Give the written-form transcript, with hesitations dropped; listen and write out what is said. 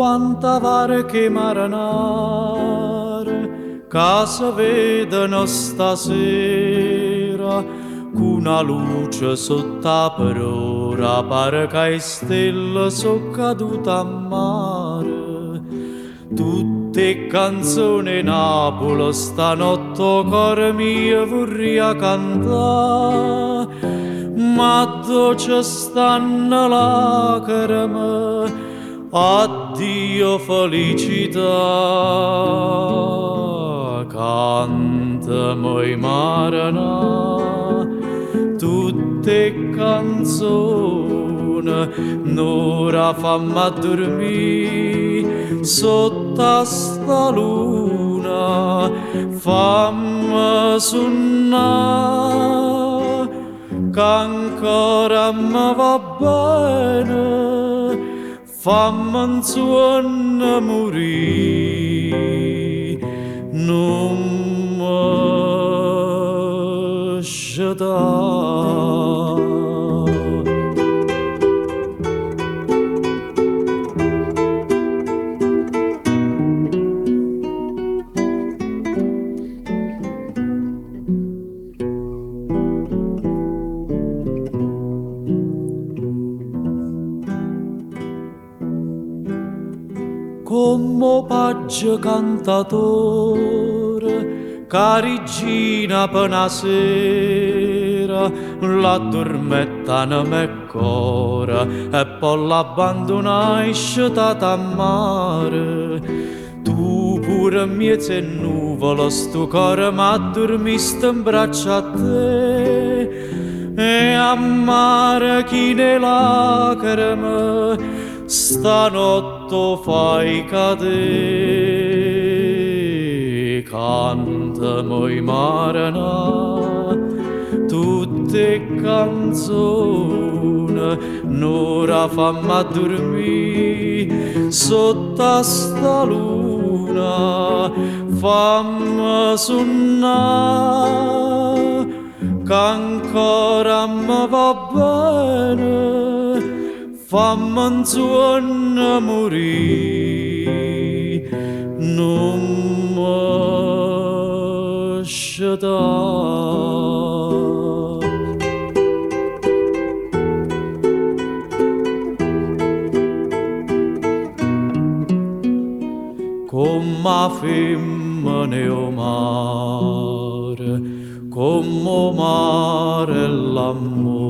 Quanta varche 'e marenare ca se vedono stasera cu na luce sott' 'a prora pare ca 'e stelle so' cadute a mare. Tutt' 'e canzone 'e Napule stanotte 'o core mio vurria cantà. Ma addò ce stanno lacreme, addio felicità. Canta oi marenà tutt' 'e canzone, n'ora famme addurmì sott' 'a 'sta luna, famme sunnà ca ancora me vo' bene, famme 'nzuonno murì, nun me scetà. Comm' 'o paggio cantatore ch' 'a riggina pe' na sera l'addurmette anema e core e po' l'abbandunaje scetato a mare. Tu pure 'mmiez' 'e nnuvole stu core m'addurmiste 'mbraccio a te e a mare chino 'e lacreme stanotte 'o fai cadè. Canta oi marenà tutt' 'e canzone, n'ora famme addurmì sott' 'a 'sta luna, famme sunnà ca ancora me vo' bene, famme 'nzuonno murì, nun me scetà. Comm' 'a femmena è 'o mare, comm' 'o mare è l'ammore.